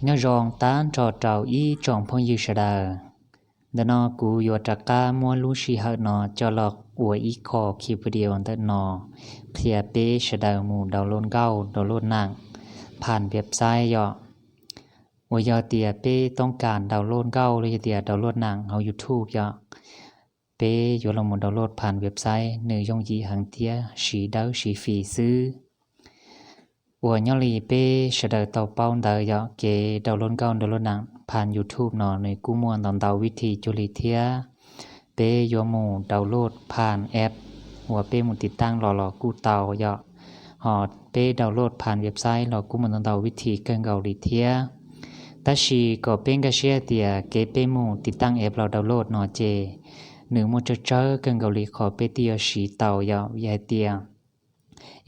Nyob zoo tag nrho rau ib tsoom phooj ywg sawv daws. Ntawm no kuv yuav rov qab muab lub sij hawm no coj los ua ib qho ki video ntawm no qhia peb sawv daws mus download nkauj download nam phas website yom. Uas yog tias peb toob kas download nkauj los yog tias download nam hauv YouTube yom, peb yuav los mus download phas website nws yooj yim heev thiab siv dawb siv fis xwb. Uas nyob li peb sawv daws tau paub ntawd yom, kev download nkauj download nam phas YouTube no nws kuj muaj ntau ntau vib thi cuag li thiab. Peb yuav mus download phas app uas peb mus tiv taab los los kuj tau yom, ho peb download phas website los kuj muaj ntau ntau vib thi kawg nkaus li thiab. Tab sis kom peb nkag siab tias kev peb mus tiv taab app los download no ces nws muaj tsawg tsawg kawg nkaus li qhov peb thiaj yuav siv tau yom, vim hais tias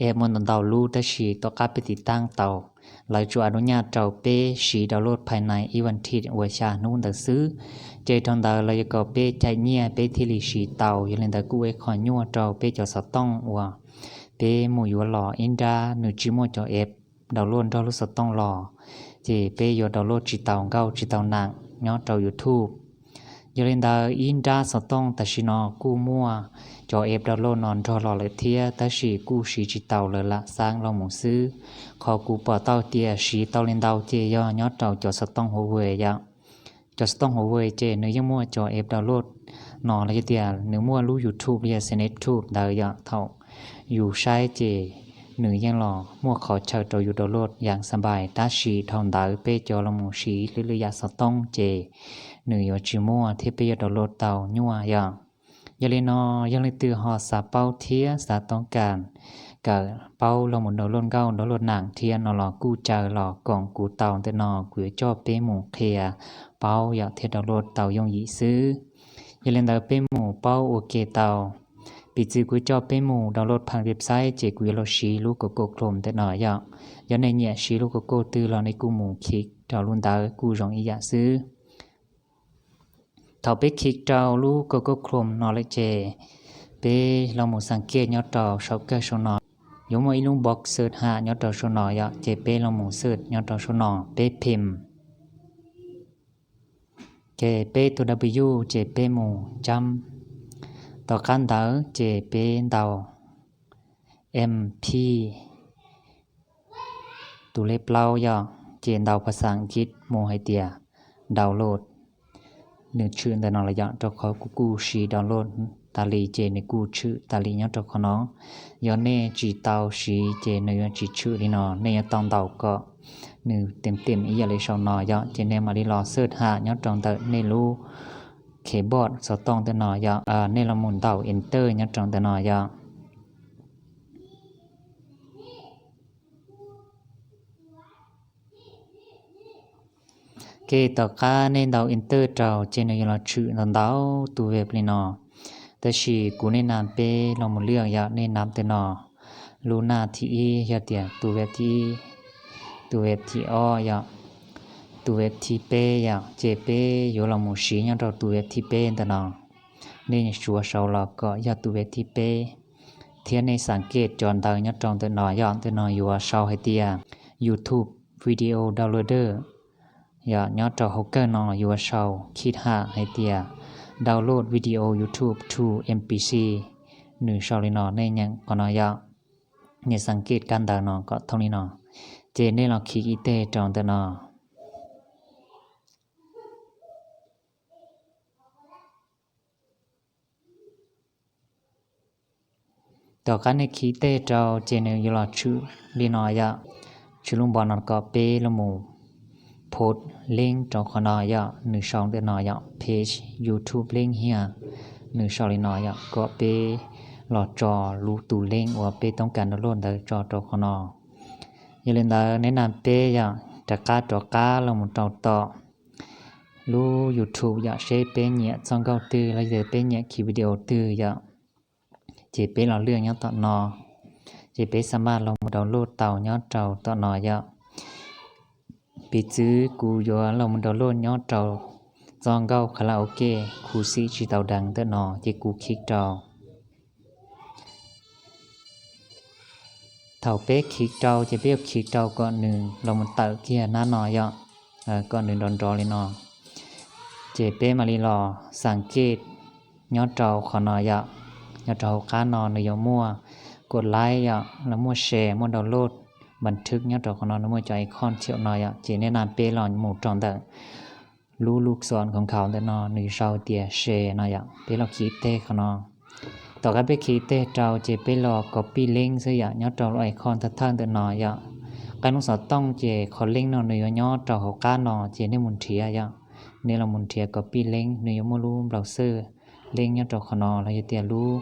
app muaj ntau ntau lub tab sis tom qab peb tiv taab tau, lawv tsuas a nuj nyaj rau peb siv download phas nais ib vas thiv uas xya hnub ntawd xwb. Ces dhau ntawd lawv yuav kom peb caij nyiaj peb thiaj li siv tau, yog li ntawd kuj ua ib qho nyuaj rau peb cov xov tooj uas peb mus yuav los ib nrab nws tsis muaj cov app download nrog lub xov tooj los, ces peb yuav download tsis tau nkauj tsis tau nam nyob rau YouTube. Yog li ntawd ib nrab xov tooj tam sim no kuj muaj cov app download no nrog los lawm thiab tab sis kuj siv tsis tau lawm lam xaab los mus xwb. Qhov kuv pom tau tias siv tau li ntau ces yog nyob rau cov xov tooj Huawei yom. Cov xov tooj Huawei ces nws yeej muaj cov app download no los yog tias nws muaj lub YouTube los yog CneXtube ntawd yom, thaum yus saib ces nws yeej los muaj qhov chaw rau yus download yam xa npais, tab sis dhau ntawd peb cov los mus siv lwm lwm yam xov tooj ces nws yuav tsis muaj thiab peb yuav download tau nyuaj yom. Yog li no, yog leej twg ho xav paub thiab xav toob kas kawm paub los mus download nkauj download nam thiab no los kuj caw los koom kuv tau ntawm no kuv yuav coj peb mus qhia paub yom thiab download tau yooj yim xwb. Yog li ntawd peb mus paub ua ke tau. Piv txwv kuv coj peb mus download phas website ces kuv yuav los siv lub Google Chrome ntawm no yom. Yog nej nyiam siv lub Google twg los nej kuj mus khij rau lub ntawd kuj zoo ib yam xwb. Thaum peb khij rau lub Google Chrome no lawm ces peb los mus xas kiaj nyob rau saum kawg saum no, yuav muaj ib lub box search ham nyob rau saum no yom, ces peb los mus search nyob rau saum no peb phim ces peb tus W ces peb mus jam. Tom qab ntawd ces peb ntaus M P tus lej plaub yom, ces ntaus phas xas Askiv mus hais tias download. Nws tshwm ntawm no los yom, rau qhov kuv kuj siv download tas li ces nws kuj tshwm tas li nyob rau qhov no. Yog nej tsis tau siv ces nws yuav tsis tshwm li no, nej yuav tau ntaus kom nws teem teem ib yam li saum no yom, ces nej mam li los search ham nyob rau ntawm nej lub keyboard xov tooj ntawm no yom, nej los mus ntaus enter nyob rau ntawm no yom. Ces tom qab nej ntaus enter rau ces nws yuav los tshwm ntau ntau tus web li no. Tab sis kuv nej nam peb los mus lwaj yom, nej nam ntawm no, lub naj thib ib yog tias tus web thib ib, tus web thib ob yom, tus web thib peb yom, ces peb yuav los mus siv nyob rau tus web thib peb ntawm no. Nej suav saud los kom yog tus web thib peb, thiab nej xas kiaj cov ntawv nyob rau ntawm no yom, ntawm no yuav sau hais tias YouTube video downloader. Yog nyob rau hauv kawg no yuav sau khij ham hais tias download video YouTube to M P C. Nws sau li no, nej nyeem qhov no yom, nej xas kiaj kab ntawv no kom thooj li no, ces nej los khij ib teg rau ntawm no. Tom qab nej khij teg rau ces nws yuav los tshwm li no yom, tshwm lub npo no kom peb los mus post link rau qhov no yom, nws sau ntawm no yom, paste YouTube link here. Nws sau li no yom, kom peb los tso lub tus link uas peb toob kas download ntawd tso rau qhov no. Yog li ntawd nej nam peb yom, rov qab rov qab los mus rau tom lub YouTube yom, seb peb nyiam txoj nkauj twg los yog peb nyiam khij video twg yom, ces peb los lwaj nyob tom no, ces peb xa maj los mus download tau nyob rau tom no yom. Piv txwv kuv yuav los mus download nyob rau txoj nkauj karaoke khuv xim tsis tau deev ntawm no ces kuv khij rau. Thaum peb khij rau ces peb yuav khij rau kom nws los mus tawm kiag nab no yom. kom nws nrov nrov li no. Ces peb mam li los xam kej nyob rau qhov no yom. Nyob rau hauv qab no nws yuav muaj koj laib yom, los muaj share, muaj download, npas thwb nyob rau qhov no nws muaj cov icon thiab no yom. Ces nej nam peb los mus rau ntawm lub lub xom khaum khaum ntawm no nws sau tias share no yom, peb los khi teg qhov no. Tom qab peb khi teg rau ces peb los copy link xwb yom, nyob rau lub icon thawj thawj ntawm no yom. Qee lub xov tooj ces qhov link no nws yuav nyob rau hauv qab no ces nej mus nrhiav yom. Nej los mus nrhiav copy link, nws yuav muaj lub browser link nyob rau qhov no los yog tias lub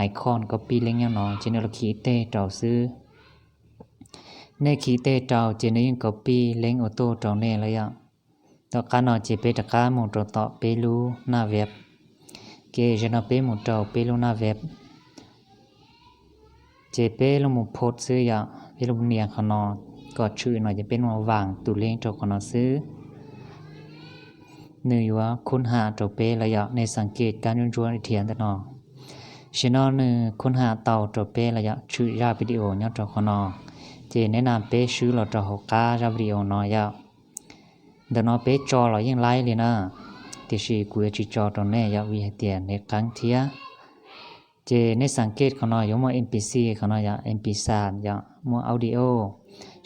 icon copy link nyob no ces nej los khi teg rau xwb. Nej khi teg rau ces nws yeej copy link auto rau nej lawm yom. Tom qab no ces peb rov qab mus rau tom peb lub naj web. Ces zaum no peb mus rau peb lub naj web. Ces peb los mus post xwb yom, peb los nias qhov no kom tshwm no ces peb los vam tus link rau qhov no xwb. Nws yuav khun ham rau peb lawm yom, nej xam kej kab ntsuab ntsuab dhia ntawm no. Zaum no nws khun ham tau rau peb lawm yom, tshwm zaj video nyob rau qhov no. Ces nej nam peb swb los rau hauv qab zaj video no yom. Ntawm no peb tso los yeej laib li na, tiam sis kuv yuav tsis tso rau nej yom, vim hais tias nws qeeb thiab. Ces nej xam kej qhov no yuav muaj M P C qhov no yom, M P sa yom, muaj audio.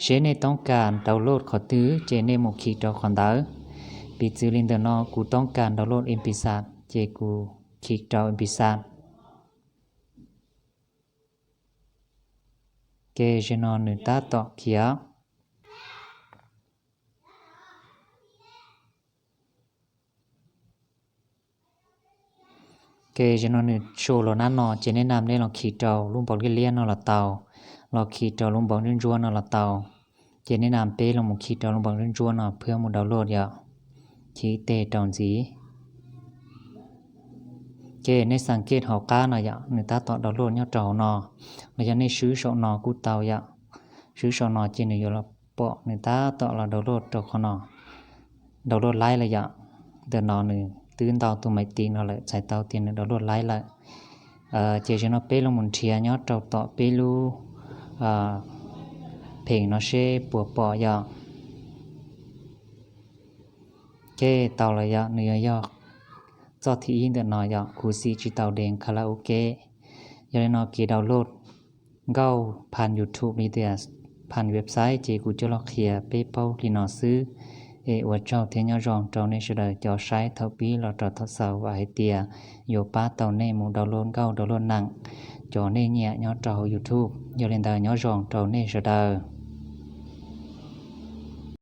Seb nej toob kas download qhov twg ces nej mus khi rau qhov ntawd. Piv txwv li ntawm no kuv toob kas download M P sa ces kuv khi rau M P sa. Ces zaum no nws tab tom khiav. Ces zaum no nws show los nab no ces nej nam nej los khi rau lub npaus liab liab no los tau, los khi rau lub npaus ntsuab ntsuab no los tau. Ces nej nam peb los mus khi rau lub npaus ntsuab ntsuab no phwb mus download yom. Khi teg rau ntxiv. Ces nej xam kej hauv qab no yom, nws tab tom download nyob rau hauv no, los yog nej swb saum no kuj tau yom. Swb saum no ces nws yuav los pom nws tab tom los download rau qhov no. Download laib lawm yom. Ntawm no nws twb ntau tus maiv tiv no lawm txhais tau tias nws download laib lawm. Ces zaum no peb los mus nrhiav nyob rau tom peb lub pheem no seb puas pom yom. Ces tau lawm yom, nws yuav yog txoj thib ib ntawm no yom, khuv xim tsis tau deev karaoke. Yog li no kev download nkauj phaj YouTube li tias phaj website ces kuv coj los qhia peb paub li no xwb. Es ua tsaug thiab nyob zoo rau nej sawv daws cov saib thaum pib los rau thaum xaus, vam hais tias yuav pab tau nej mus download nkauj download neeg cov nej nyiam nyob rau hauv YouTube. Yog li ntawd nyob zoo rau nej sawv daws.